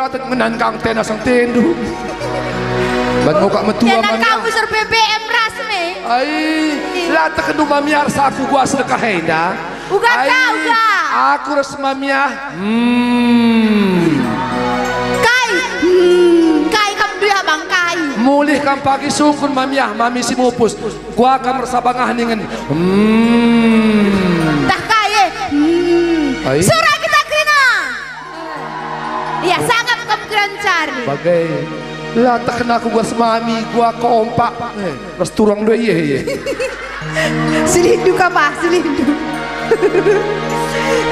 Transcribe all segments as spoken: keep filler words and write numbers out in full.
Tek menan kang tena sang tendu. Ban ngokak metua. Tena mamiah. Kamu ser B B M ras me. Ai, la tekenndu mamiah ras aku gua sedekah enda. Uga. Ai, ka, uga. Aku ras mamiah. Hmm. Kai? Hmm, kai kam duya bangkai? Mulih kam pagi sungkun mamiah, mami si mupus. Gua kam ersabangah ningen. Hmm. Tah kai, eh? Hmm. Ai. Sura kita kerina. Iya, sangap kam kerancari. Bagai. La tekna ku gua semami, gua kompak. Eh, ras turang dua iya, iya. Silindu ka, Pak, silindu.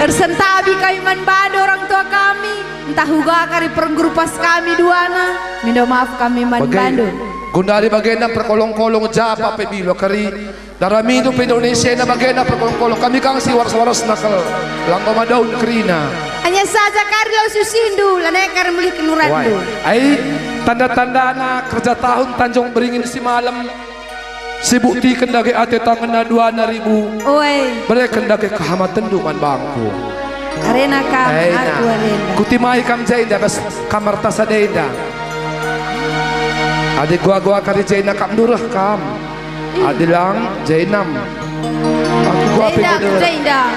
Ersentabi kami man bandu orang tua kami. Ntah uga kari perenggurupas kami duana. Mindo maaf kami man bandu. Gundari bagenda perkolong-kolong japa pe bilo kari. Daramindu pe Indonesia enda bagenda perkolong-kolong, kami kang si waras-waras nakal, langgo madaun kerina. Hanya saja kari lau susindu, lanai kari mulih kelurandu. Wai. Ai, tanda-tandana kerja tahun Tanjung Beringin si malem, si buktiken dage ate tangenna duana ribu. Oi. Bereken dage kehamatenndu man bangku. Arena kam, ai, aku nah. Arena. Kutimai kam jenda bas kamar tasa denda. Adi gua-gua kari jenda kam ndureh kam. Adi lang, jainam. Aku kuape. Jainda, jainda.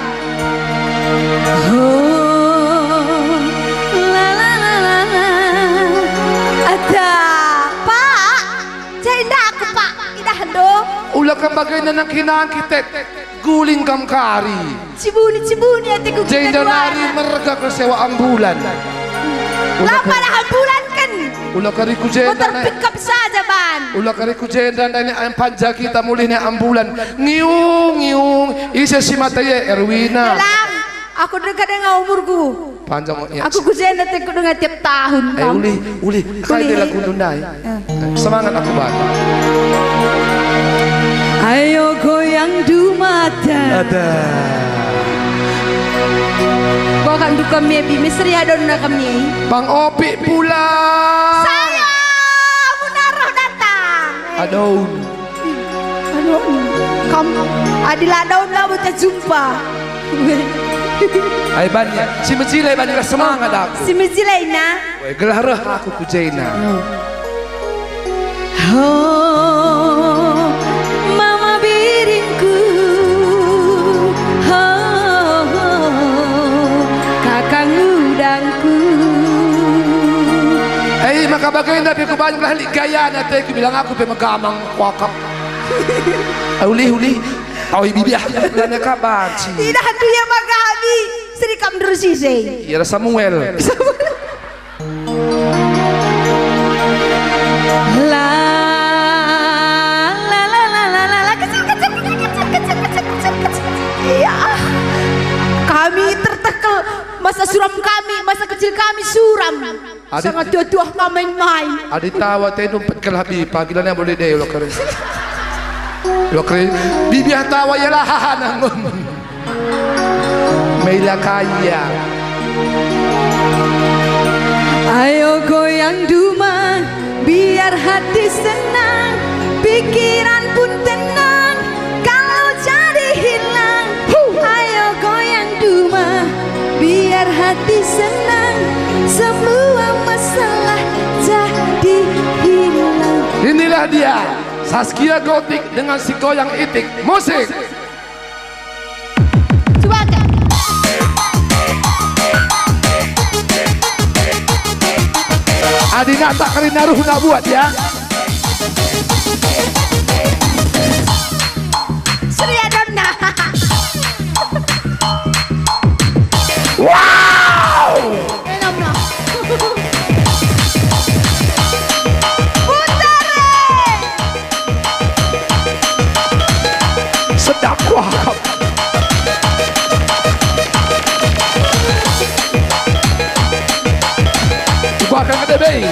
Oh, la, la, la, la, la. Ada, Pak. Jainda aku, Pak. Idah ndo. Ula kam bagenda nangki-nangki, Tet. Guling kam kari. Cibuni, cibuni ateku. Jainda nari merga kal sewa ambulan. Ula kari. Lapa dah ambulan kan? Ula kari ku jenda. Motor pickup saja ban. Ula kari ku jenda ndai ni ampan ja kita mulih ni ambulan. Ngiung, ngiung. Ise si mata ye, Erwina. Dalang, aku dengka denga umurku. Panjang, ya. Aku ku jenda ateku denga tiap tahun. Ayo, kam. Ulih, ulih. Kai. Ulih. Dela lagu ndai. Eh. Semangat aku banget. Ayo goyang dumata. Ada. Kau kan duka mebi, misteri adonna kami. Bang Opik pulang. Saya, Abu Naroh datang. Aduh. Aduh, kam adila daun labo terjumpa. Ai bani, si mejilai bani lah semangat aku. Si mejilai na. Weh, gelah reh aku ku jena. Hmm. Ho, mama biringku, ho, ho, kakang udangku. Eh, maka bagenda pe kubanyak lah lit gayana te, kubilang aku pe megamang kuakap. Ulih, ulih. Awi bibiah, lana ka banci. Idah tu ia bagami, seri kam nderusi se. Ia Samuel. La, la, la, la, la, la, la, kecil, kecil, kecil, kecil, kecil, kecil, kecil, kecil. Iya. Kami tertekel masa suram kami, masa kecil kami suram. Adi sangat tuah-tuah kami main-main. Adi tawa te numpet kelabi, pagi lana boleh deh, ulah kari. Ulah kari, bibiah tawa ialah haha nanggung. Mela kaya. Ayo goyang duma, biar hati senang, pikiran pun tenang, kalau jadi hilang. Huh. Ayo goyang duma, biar hati senang, semua masalah jadi hilang. Inilah dia, Saskia Gotik dengan si goyang itik. Musik. Coba, Kak. Adi nak tak kena ruh nak buat, ya. Surya Donna. Wow! Enak, nah. Putar, eh. Sedap, wah. Bahkan ada, Bay.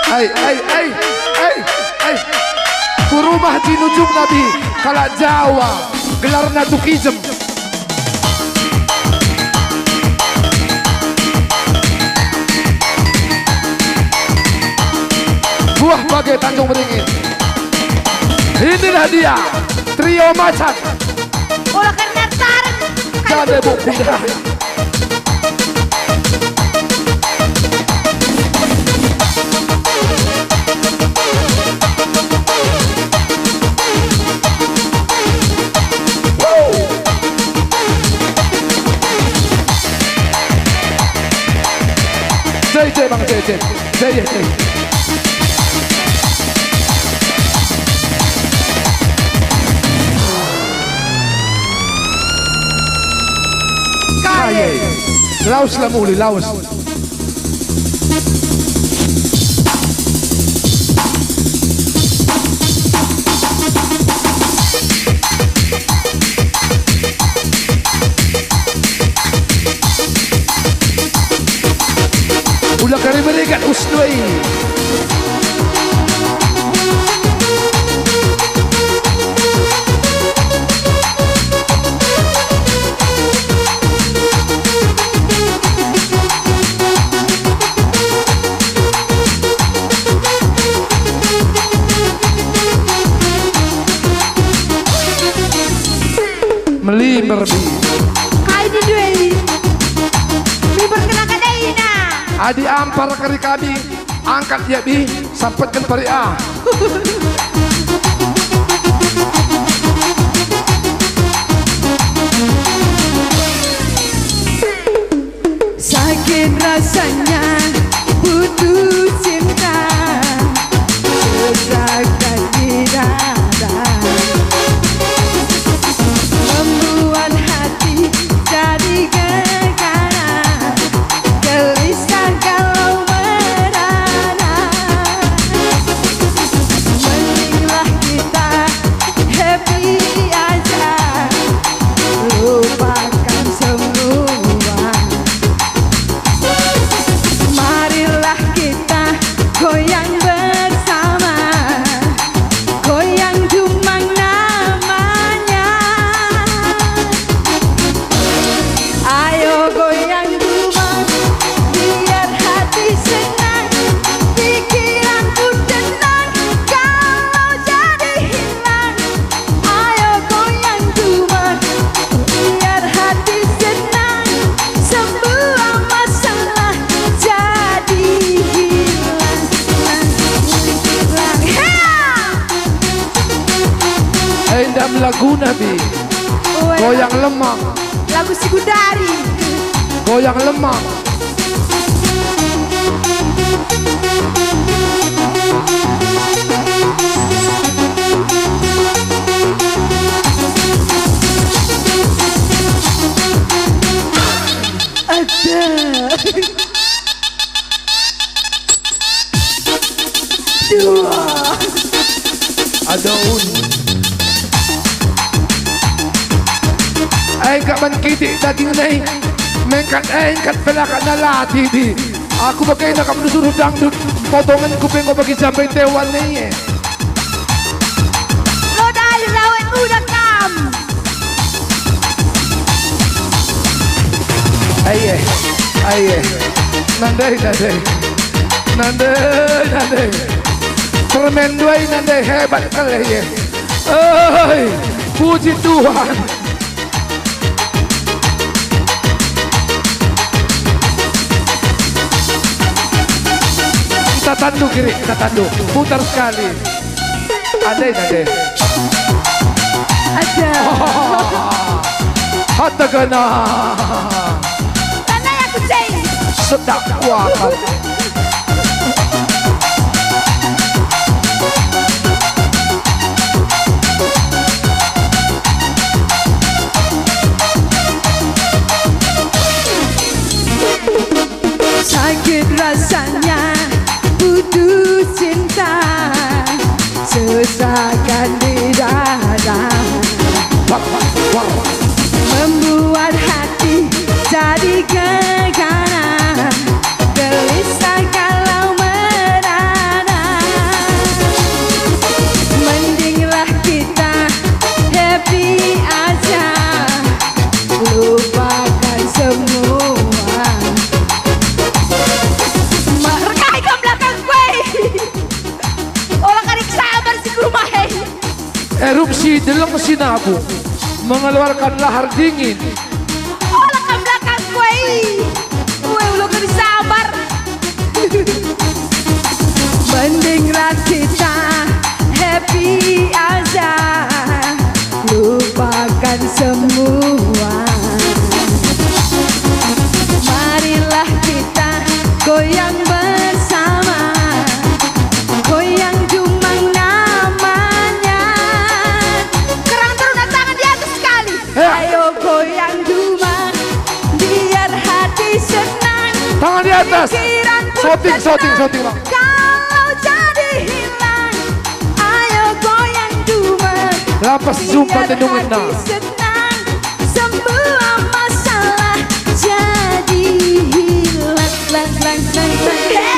Ai, ai, ai, ai, ai. Ku rumah jinujung nabi kalak Jawa, gelarna Tukijem. Buah bage Tanjung Beringin. Inilah dia. Trio Macan. Ola kerna tareng. Jande buku dah. Jai, jai, Bang, jai, jai. Jai, jai, jai. Kai. Lawes la muli, lawes. Ula kari berikan usnui. Melimer bi. Kai di dua ini? Melimer kena kadai na. Adi ampar kari kami, angkat ia bi, sampetken pari ah. Sakit rasanya putus cinta, sesak di dada, membuat hati jadi gegara, gelisah kalau merana. Mendinglah kita happy aja, lupakan semua. Marilah kita goyang bersama, goyang dumang namanya. Ayo goyang dumang, biar hati senang, pikiranku tenang, kalau jadi hilang. Ayo goyang dumang, biar hati senang, semua masalah jadi hilang. Hea! Eh, ndam lagu nabi. Weh. Goyang lemah. Lagu Sigudari. Goyang lemah. Ada. Dua. Adun. Ai, kak ban kitik daging nai. Mengkat ai, engkat pelakak nalati di. Aku bage nak kamu suruh dangdut. Potongan kuping kau bagi sampai tewan nih. Lo dai rawit muda kam. Aye, aye. Nandai, nandai. Nandai, nandai. Permen duai nandai hebat kali ye. Oi, puji Tuhan. Kita tandu kiri, kita tandu. Putar sekali. Ande, ande. Ada. Hatta kena. Tanah aku ceng. Sedap kuakan. Sakit rasanya putus cinta, sesakan di dada, membuat hati jadi gegana, gelisah kalau merana. Mendinglah kita happy aja, lupakan semua. Mak Erupsi deleng sinabung, mengeluarkan lahar dingin. Ola kam belakang kue. Kue ulo kena sabar. Mendinglah kita happy aja, lupakan semua. Marilah kita goyang bersama, goyang jumang namanya. Kerang teruna tangan di atas sekali. Ya. Ayo goyang jumang, biar hati senang. Tangan di atas. Pikiran pun Shooting, shooting, tenang. Shooting, Bang. Kalau jadi hilang, ayo goyang jumang. Lapas jumpa biar tenungan, hati nah. Senang, semua masalah jadi hilang. Lang, lang, lang, lang. Ya.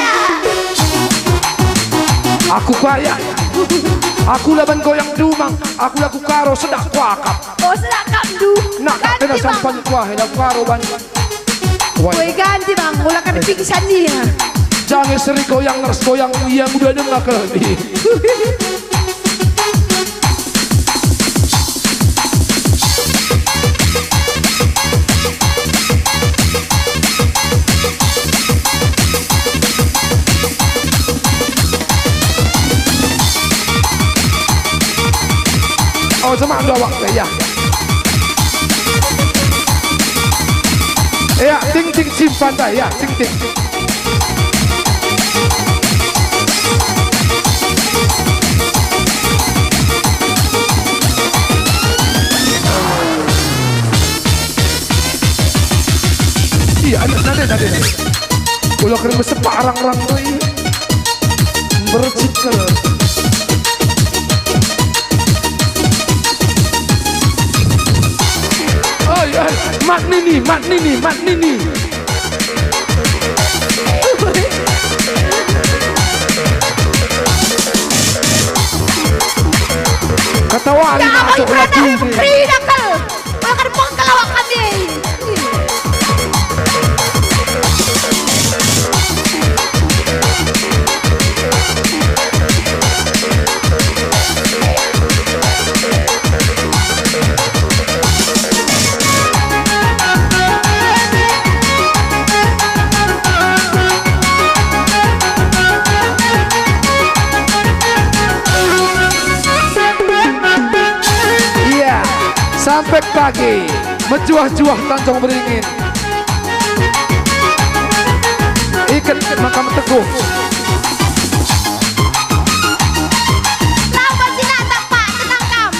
Aku kaya. Aku laban goyang jumang. Aku laku karo sedak kuakap. Oh, sedak kap du. Nak tak kena sampan kuah, laku karo ban. Woi, ganti, Bang. Mulakan pingsan dia. Jangan seri goyang ngeres goyang, ia muda dengar ke. Oh, semak dua waktu, ya. Ya, ting, ting, simpan dah, ya, ting, ting. Iya, ada, ada, ada. Ulah kering besepak arang-arang tuh, iya. Bercikel. Oi, oi, Mak Nini, Mak Nini, Mak Nini. Kata wari masuk lagu ini. Tidak kal. Makan pengkel awak kami. Iya, sampai pagi. Mejuah-juah Tanjung Beringin. Iket maka meteguh. Lau bas si Natak, Pak, tenang kam.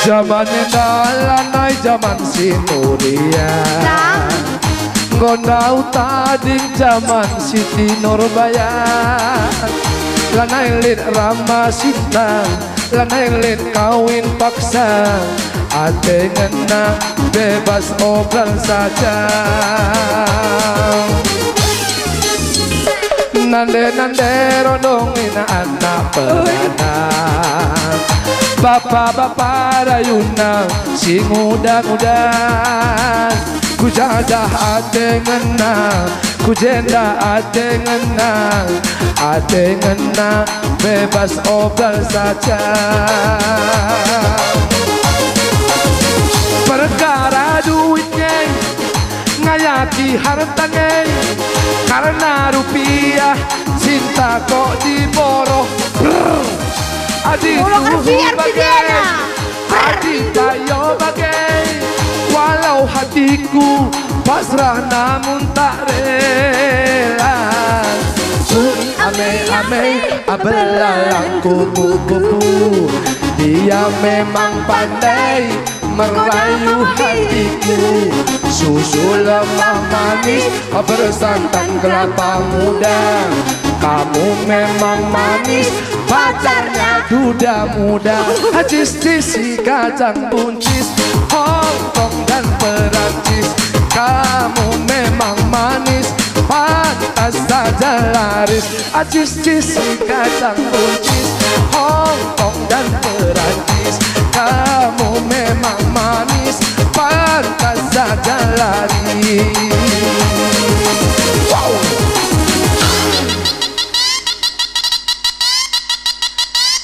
Jaman enda lanai jaman si mulia. Nah. Enggo ndauh tading jaman Siti Nurbaya. Lanai lit rama sintang, lanai lit kawin paksa. Ate ngena bebas obral saja. Nande-nande rondongin anak perana, bapa-bapa rayuna si nguda-nguda. Ku jadah ate ngena, ku jenda ate ngena, ate ngena bebas obral saja. Perkara duit nge ngayaki harta nge, karena rupiah cinta kok diboroh. Brr. Adi Ulang tuhu rupiah, bage, rupiah. Adi tayo bage, walau hatiku pasrah namun tak rela. Sun ame-ame, abelalang kupu-kupu. Dia memang pandai merayu hatiku. Susu lemah manis, bersantan kelapa muda. Kamu memang manis, pacarnya duda muda. Acis-cis si kacang buncis, Hongkong dan Perancis. Kamu memang manis, pantas saja laris. Acis-cis si kacang buncis, Hongkong dan Perancis. Kamu memang manis, pantas saja laris.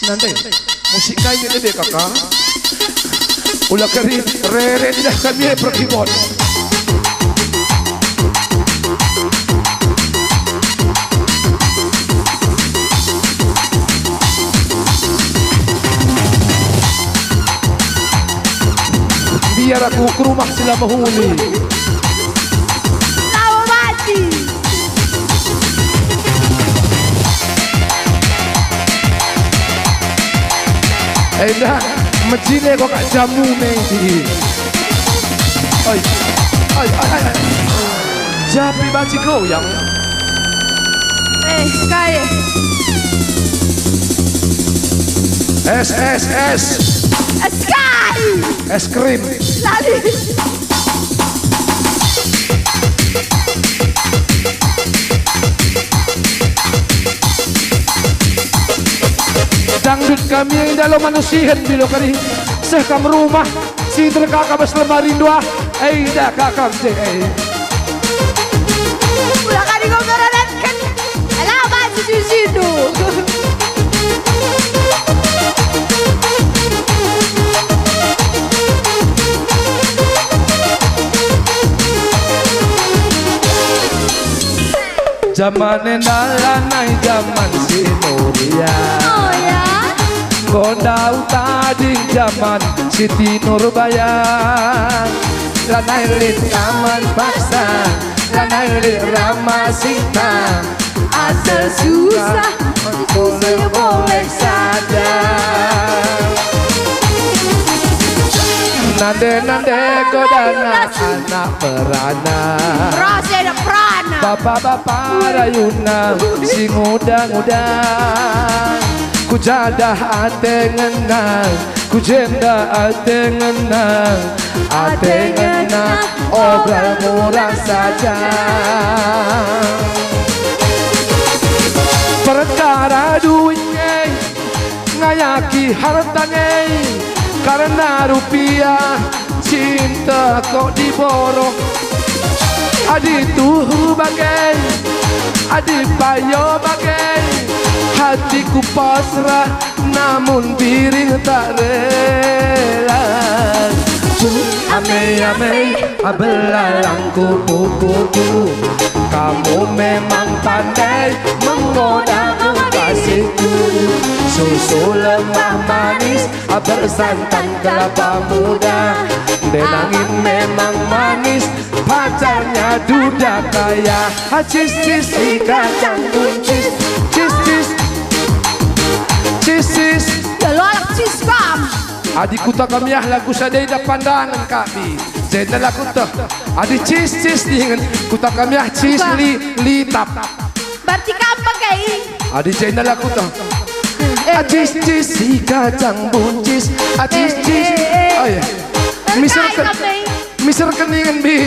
Nande, musik kai nge debe kaka? Ula keri, rere dah kami perkibot. Biar aku ke rumah sila mehuli. Lawati. Enda, mejine kok kak jamu ne. Oi, oi, oi, oi. Japi banci goyang. Eh, kai? Es, es, es. Es kai? Es krim. Lali. Dangdut kami enda lo manusihen bilo kari. Seh kam rumah, si terkaka bas lemari ndua. Enda kakam je. Ulah kari kau ngereretken. Alah, banci sisindu. Jaman enda lanai jaman si mulia. Oh ya? Enggo ndauh tading jaman Siti Nurbaya. Lanai lit taman paksa, lanai lit rama sinta. Asa susah, engko boleh saja. Nande-nande godana anak perana. Perasa anak perana. Bapa-bapa rayuna si nguda-nguda. Ku jadah ate ngena, ku jenda ate ngena, ate ngena obral murah saja. Perkara duit nge ngayaki harta nge, karena rupiah cinta kok diboro. Adi tuhu bage, adi payo bage, hatiku pasrah, namun biring tak rela. Ame-ame, abelalangku pupuku, kamu memang pandai menggoda kekasihku. Susu lemah manis, bersantan kelapa muda, denangin memang manis, pacarnya duda kaya. Acis cis si kacang buncis, cis cis, cis cis. Ya lo anak cis kam. Adi kuta kami ah lagu sadai da pandangan kami. Jenda lagu teh. Adi cis cis dingen kuta kami ah cis li litap. Berarti kam bage. Adi jenda lagu teh. Eh, eh. Acis cis si kacang buncis, acis cis. Eh, eh, eh. Oh ya. Miserken, miserken dingen bi.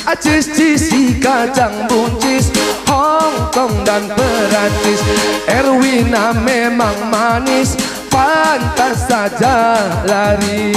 Acis cis si kacang buncis, Hong Kong dan Perancis. Erwina memang manis, pantas saja lari.